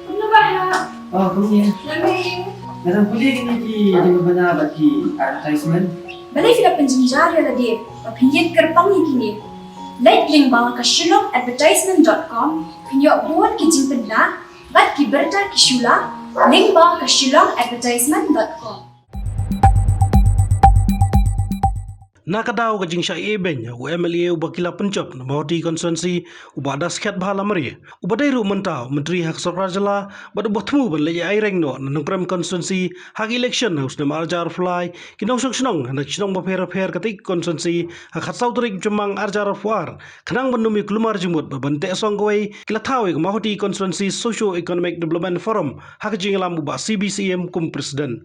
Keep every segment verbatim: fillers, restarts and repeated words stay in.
Kumno ba ha? Oh, kumne. Nga dang pule kine ki jingpynbna bad ki advertisement. Balei phi la pynjynjar ïa lade ba phin ïeng kyrpang ïa kine? Leit lyngba ka shillong advertisement dot com, phin ïoh bun ki jingpynbna bad ki bynta ki shula, lyngba ka shillong advertisement dot com. Na ka daw ka jingshah ïeh beiñ u M L A uba ki la pynjop na Mawhati constituency, u Bah Daskhiat Bhalamari, uba dei ruh mynta u Myntri ha ka Sorkar Jylla bad uba thmu ban leit ïa aireng noh na Nongkrem constituency ha ka election ha u snem ar hajar arphew lai, ki nongshong shnong na ki shnong bapher bapher katei ka constituency ha ka khatsaw tarik Jymmang ar hajar arphew ar, khnang ban ym ïa kulmar jingmut bad ban teh song kawei, ki la thaw ïa ka Mawhati Constituency Socio Economic Development Forum ha ka jingïalam u Bah C B C M kum u President.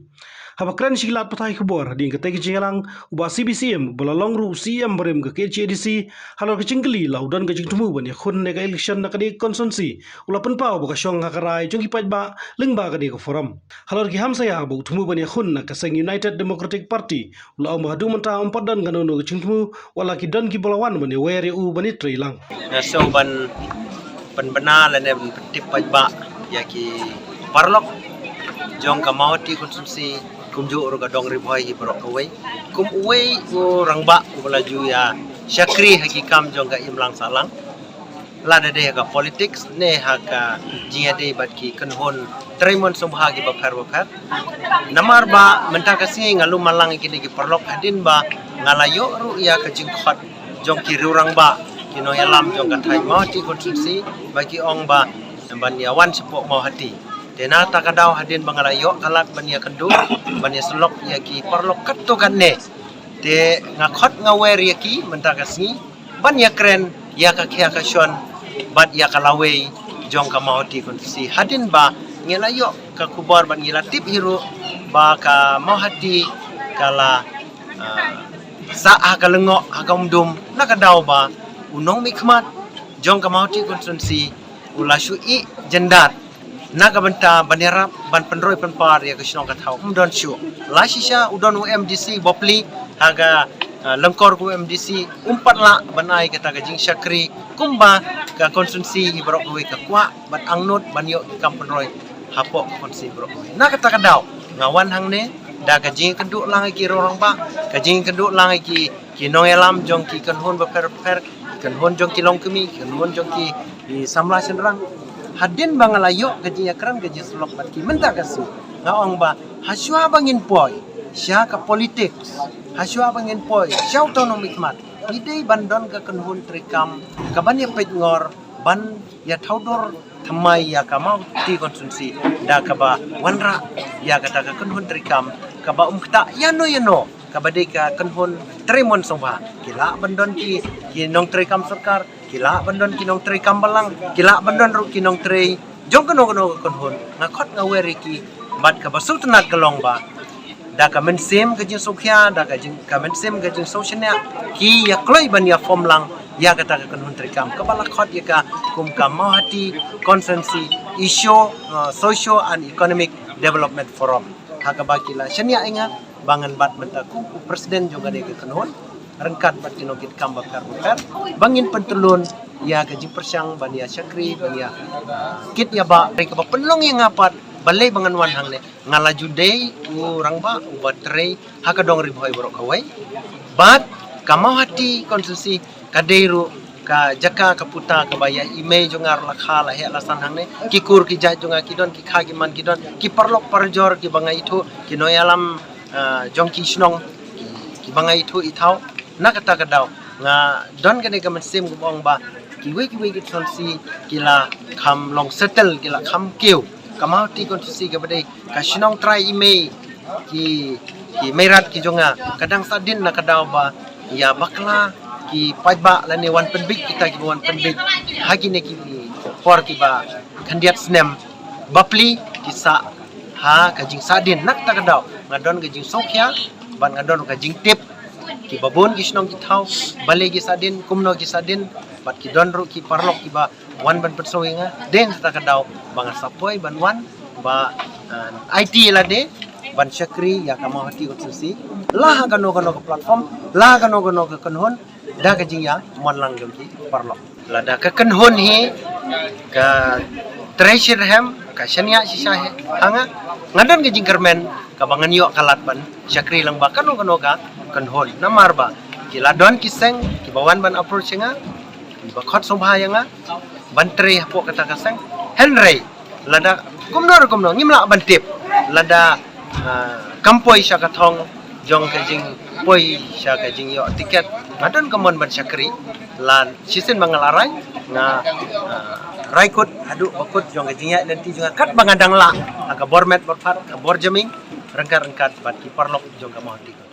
Haba kren sha ki lad pathai khubor hadien katei ka jingïalang, u Bah C B C M uba la long ruh u C E M barim ka K H A D C, halor ka jingkylli la u don ka jingthmu ban ïakhun ne ka election na kane ka constituency, u la pynpaw ba ka shong ha ka rai jong ki paidbah lyngba kane ka forum. Halor ki hamsaïa ba u thmu ban ïakhun na ka seng United Democratic Party, u la ong ba haduh mynta ym pat don kano kano ka jingthmu, wat la ki don kiba la wan ban ïawer ïa u ban ïatreilang. Nga sngew ban pynbna lane ban pyntip paidbah ïa ki paralok jong ka Mawhati constituency, kumjuh ruh ka Dong Ri Bhoi hi baroh kawei, kum uwei u rangbah uba la ju ïa shakri ha ki kam jong ka imlang sahlang, lada dei ha ka politics ne ha ka jingïadei bad ki kynhun trei mon sngewbha kiba pher bapher. Namar ba mynta ka sngi nga lum malang ïa kine ki paralok hadien ba nga la ïoh ruh ïa ka jingkhot jong ki riew rangbah, ki nongïalam jong ka thaiñ Mawhati constituency, ba ki ong ba ban ïa wan shapoh Mawhati. Te na kata ka daw hadien ba nga la ïoh ka lad ban ïakynduh, ban ïasyllok ïa ki paralok katto katne, te nga khot nga wer ïa ki mynta ka sngi ban ïakren ïa ka khia ka shon bad ïa ka lawei jong ka Mawhati constituency, hadien ba ngi la ïoh ka khubor bad ngi la tip hi ruh ba ka Mawhati ka la, ah, sah ha ka lyngngoh, ha ka umdum, na ka daw ba u nongmihkhmat jong ka Mawhati constituency u la shu ïeh jyndat na ka bynta ban ïarap ban pynroi pynpar ïa ka shnong ka thaw. Ym don shuh. La shisha u don u M D C bapli, ha ka, ah, lyngkor ka u M D C um pat lah ban ai kata ka jingshakri kumba ka constituency hi baroh kawei ka kwah bad angnud ban ïoh ki kam pynroi hapoh ka constituency baroh kawei. Na kata ka daw nga wan hangne da ka jingïakynduh lang ïa ki riew rangbah, ka jingïakynduh lang ïa ki, ki nongïalam jong ki kynhun bapher bapher, ki kynhun jong ki longkmie, ki kynhun jong ki, ki samla shynrang. Hadien ba nga la ïoh ka jingïakren, ka jingsyllok bad ki mynta ka sngi, nga ong ba hashuwa ba ngin poi sha ka politics, hashuwa ba ngin poi sha uta u nongmihkhmat, ngi dei ban don ka kynhun treikam kaban ïa peit ngor ban ïa thaw dur thymmai ïa ka Mawhati constituency da kaba wanrah ïa kata ka kynhun treikam kaba um ktah ïano ïano, kaba dei ka kynhun trei mon sngewbha. Ki lah ban don ki, ki nongtreikam sorkar, ki lah ban don ki nongtreikam balang, ki lah ban don ruh ki nongtrei jong kano kano ka kynhun. Nga khot nga wer ïa ki bad kaba sngewtynnat ka long ba da ka mynsiem ka jingsngewkhia, da ka jing, ka mynsiem ka jingsngewshaniah, ki ïa kloi ban ïa form lang ïa kata ka kynhun treikam kaba la khot ïa ka kum ka Mawhati Constituency Issue, uh, Socio and Economic Development Forum. Ha kaba ki la shaniah ïa nga ba ngan bat mynta kum u president jong kane ka kynhun, ryngkat bad ki nongkitkam bapher bapher, ba ngin pyntylun ïa ka jingpyrshang ban ïa shakri, ban ïa, uh, kit ïa ba, kaba pynlong ïa nga pat balei ba ngan wan hangne. Nga la ju dei u rangbah uba trei ha ka Dong Ri Bhoi baroh kawei. Bad ka Mawhati constituency ka dei ruh ka jaka ka puta kaba ïa i mei jong nga ruh la kha la heh la san hangne. Ki kur ki jait jong nga ki don, ki kha ki man ki don, ki paralok parajor kiba nga ithuh, ki nongïalam, ah, jong ki shnong ki, kiba nga ithuh i thaw. Na kata ka daw nga don kane ka mynsiem kaba ong ba kiwei kiwei ki constituency ki la kham long settle, ki la kham kiew. Ka Mawhati constituency kaba dei ka shnong trai i mei, ki, ki meirat ki jong nga, ka dang sahdien na ka daw ba ïa bakla ki paidbah lane wan pynbeit kita kiba wan pynbeit ha kine ki por kiba khyndiat snem bapli ki sah ha ka jingsahdien. Na kata ka daw nga don ka jingsngewkhia bad nga don ka jingtip kiba bun ki shnong ki thaw balei ki sahdien, kumno ki sahdien, bad ki don ruh ki paralok kiba wan ban pynsngew ïa nga. Dei na kata ka daw ba nga sa poi ban wan ba, eh, aiti ïa lade ban shakri ïa ka Mawhati constituency la ha kano kano ka platform, la ha kano kano ka kynhun, da ka jingïamon lang jong ki paralok. Lada ka kynhun hi ka trei shitrhem, ka shaniah shisha ha nga, nga don ka jingkyrmen kaba ngan ïoh ka lad ban shakri lang ba kano kano ka kynhun, namar ba ki la don ki seng kiba wan ban approach ïa nga, kiba khot sngewbha ïa nga ban trei hapoh kata ka seng. Hynrei lada kumno re kumno ngim lah ban tip lada, ah, kam poi sha ka thong jong ka jingpoi sha ka jingïoh tiket, nga don ka mon ban shakri. La shisien ba nga la rai, nga, ah, rai kut haduh ba kut jong ka jingïaid lynti jong nga katba nga dang lah ha ka bor met bor phad, ka bor jingmih, ryngkat ryngkat bad ki paralok jong ka Mawhati College.